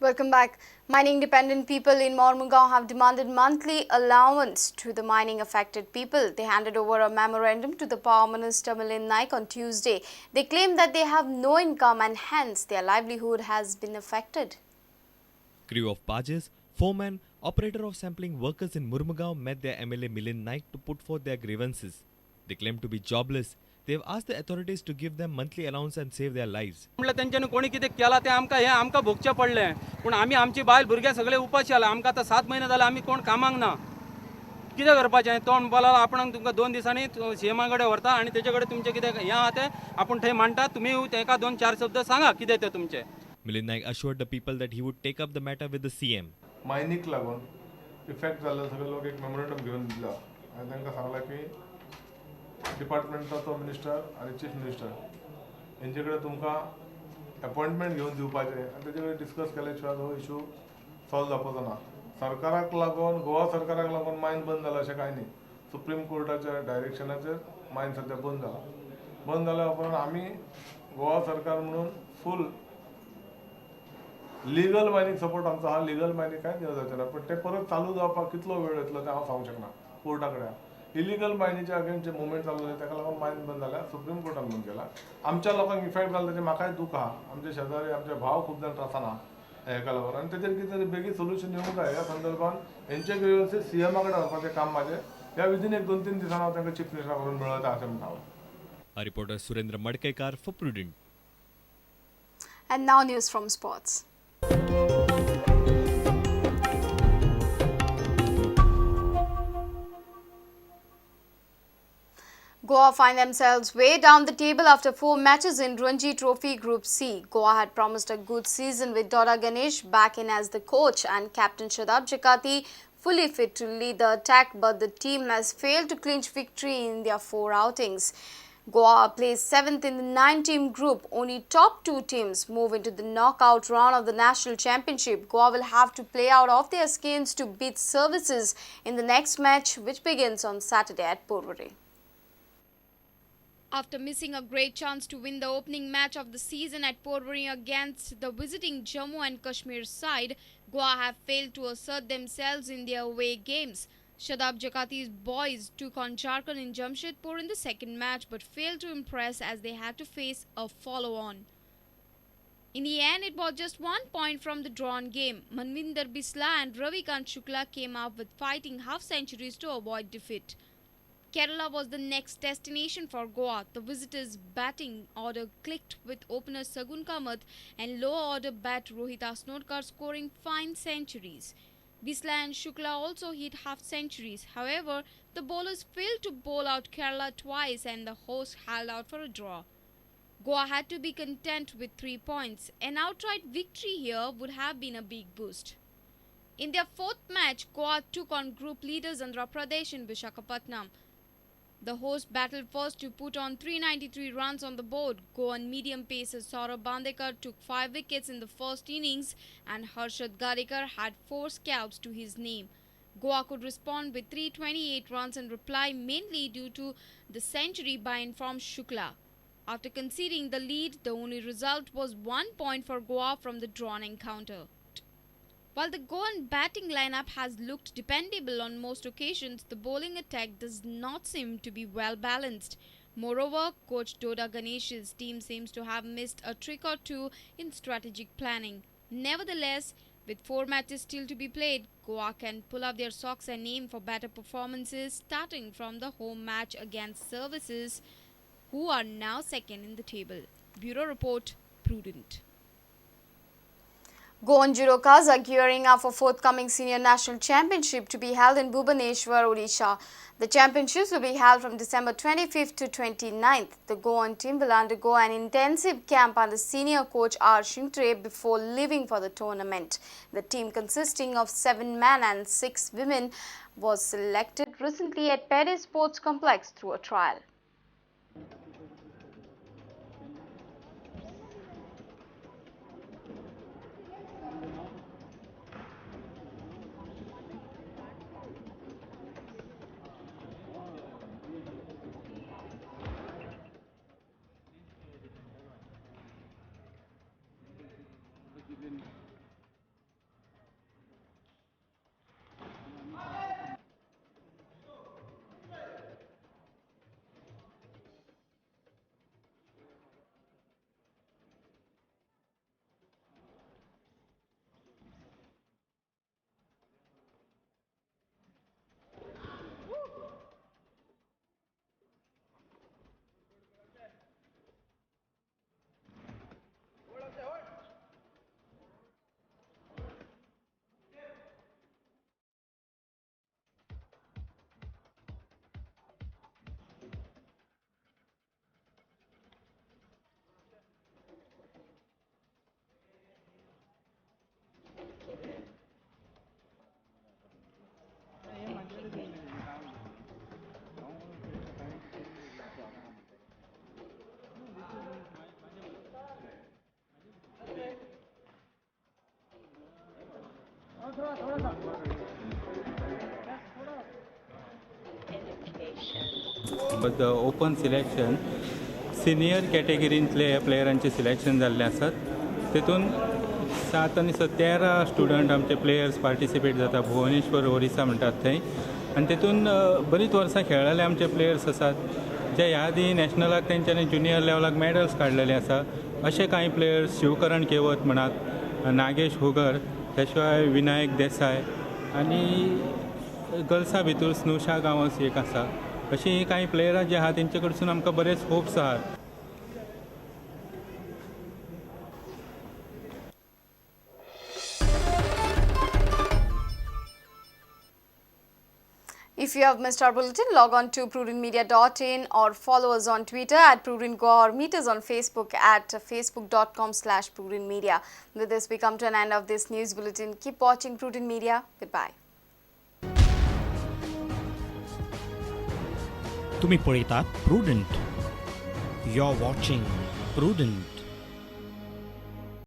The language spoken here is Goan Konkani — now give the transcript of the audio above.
Welcome back. Mining dependent people in Mormugao have demanded monthly allowance to the mining affected people. They handed over a memorandum to the Power Minister Milind Naik on Tuesday. They claim that they have no income and hence their livelihood has been affected. Crew of barges, foreman, operator of sampling workers in Mormugao met their MLA Milind Naik to put forth their grievances. They claim to be jobless. They have asked the authorities to give them monthly allowance and save their lives. म्हणल्यार तेंच्यांनी कोणी कितें केलां तें आमकां हें आमकां भोगचें पडलें. पूण आमी आमची बायल भुरगे सगळे उपाशी आला. आमकां आतां 7 म्हयने जाले आमी कोण कामाक ना. कितें करपाचें? तो म्हणपाक लागलो आपणाक तुमकां 2 दिसांनी सीएमा कडेन व्हरता आनी तेजे कडेन तुमचें कितें हें आहा तें आपूण थंय मांडटा, तुमी तेका 2-4 शब्द सांगा कितें तें तुमचें. Milind Naik assured the people that he would take up the matter with the CM. मायनीक लागून इफेक्ट जाल्ले सगळे लोक एक मेमोरेंडम घेवन दिला आनी तांकां सांगलां की डिपार्टमेंटाचो मिनिस्टर आनी चीफ मिनिस्टर हेंचे कडेन तुमकां अपॉयंटमेंट घेवन दिवपाचें आनी तेजे कडेन डिस्कस केल्या शिवाय हो इशू सॉल्व जावपाचो ना. सरकाराक लागून, गोवा सरकाराक लागून मायन बंद जाला अशें कांय न्ही. सुप्रीम कोर्टाच्या डायरेक्शनाचेर मायन सद्या बंद जाला. बंद जाल्या उपरांत आमी गोवा सरकार म्हणून फूल लिगल मायनींग सपोर्ट आमचो आहा. लिगल मायनींग कांय जावचें ना, पण ते परत चालू जावपाक कितलो वेळ येतलो तें हांव सांगूंक शकना. कोर्टा कडेन इलिगल मायनीच्या अगेन्स्ट जे मुवमेंट चालू जालें ताका लागून मायन बंद जाल्या, सुप्रीम कोर्टान बंद केला. आमच्या लोकांक इफेक्ट जालो तेजें म्हाकाय दूख आहा. आमचे शेजारी, आमचे भाव खूब जाण त्रासान आहा हेका लागून आनी तेजेर कितें तरी बेगीन सोल्युशन येवंक जाय. ह्या संदर्भान हेंचे ग्रिवन्सीस सीएमा कडेन व्हरपाचें काम म्हाजें. ह्या विदीन 1-2-3 दिसान हांव तांकां चीफ मिनिस्टरा कडेन मेळता अशें म्हणटा हांव. A reporter Surendra Madkaikar for Prudent. And now news from sports. Goa find themselves way down the table after 4 matches in Ranji Trophy Group C. Goa had promised a good season with Dodda Ganesh back in as the coach and captain Shadab Jakati fully fit to lead the attack, but the team has failed to clinch victory in their 4 outings. Goa placed 7th in the 9-team group. Only top 2 teams move into the knockout round of the national championship. Goa will have to play out of their skins to beat Services in the next match, which begins on Saturday at Porvorim. After missing a great chance to win the opening match of the season at Porvorim against the visiting Jammu and Kashmir side, Goa have failed to assert themselves in their away games. Shadab Jakati's boys took on Jharkhand in Jamshedpur in the second match but failed to impress as they had to face a follow-on. In the end, it was just 1 point from the drawn game. Manvinder Bisla and Ravikant Shukla came up with fighting half-centuries to avoid defeat. Kerala was the next destination for Goa. The visitors' batting order clicked with opener Sagun Kamath and lower order bat Rohit Asnodkar scoring fine centuries. Bisla and Shukla also hit half centuries. However, the bowlers failed to bowl out Kerala twice and the hosts held out for a draw. Goa had to be content with 3 points. An outright victory here would have been a big boost. In their 4th match, Goa took on group leaders Andhra Pradesh in Visakhapatnam. The host battled first to put on 393 runs on the board. Goan medium pacer Saurabh Bandekar took 5 wickets in the first innings and Harshad Gadekar had 4 scalps to his name. Goa could respond with 328 runs in reply, mainly due to the century by informed Shukla. After conceding the lead, the only result was 1 point for Goa from the drawn encounter. While the Goan batting lineup has looked dependable on most occasions, the bowling attack does not seem to be well balanced. Moreover, coach Dodda Ganesh's team seems to have missed a trick or two in strategic planning. Nevertheless, with 4 matches still to be played, Goa can pull up their socks and aim for better performances, starting from the home match against Services, who are now second in the table. Bureau Report, Prudent. Goan judokas are gearing up for forthcoming Senior National Championship to be held in Bhubaneswar, Odisha. The championships will be held from December 25th to 29th. The Goan team will undergo an intensive camp under senior coach R. Shintre before leaving for the tournament. The team, consisting of 7 men and 6 women, was selected recently at Pede Sports Complex through a trial. But open selection senior कॅटेगरींतले हे प्लेयरांचे सिलेक्शन जाल्लें आसात. तेतून 7 आनी 13 स्टुडंट आमचे प्लेयर्स पार्टिसिपेट जाता भुवनेश्वर ओरिसा म्हणटात थंय. आनी तेतून बरीच वर्सां खेळ्ळेले आमचे प्लेयर्स आसात जे ह्या आदी नॅशनलाक तेंच्यांनी ज्युनियर लेवलाक मॅडल्स काडलेले आसा. अशे कांय प्लेयर्स शिवकरण केवत म्हणात, नागेश होगर, त्या शिवाय विनायक देसाय आनी गर्ल्सा भितर स्नुषा गांवस एक आसा. अशीं कांय प्लेयरां जे आहा तेंचे कडसून आमकां बरेच होप्स आहात. If you have missed our bulletin, log on to prudentmedia.in or follow us on Twitter at prudentgoa or meet us on Facebook at facebook.com/prudentmedia. With this, we come to an end of this news bulletin. Keep watching Prudent Media. Goodbye. तुम्ही पळयतात Prudent. You're watching Prudent.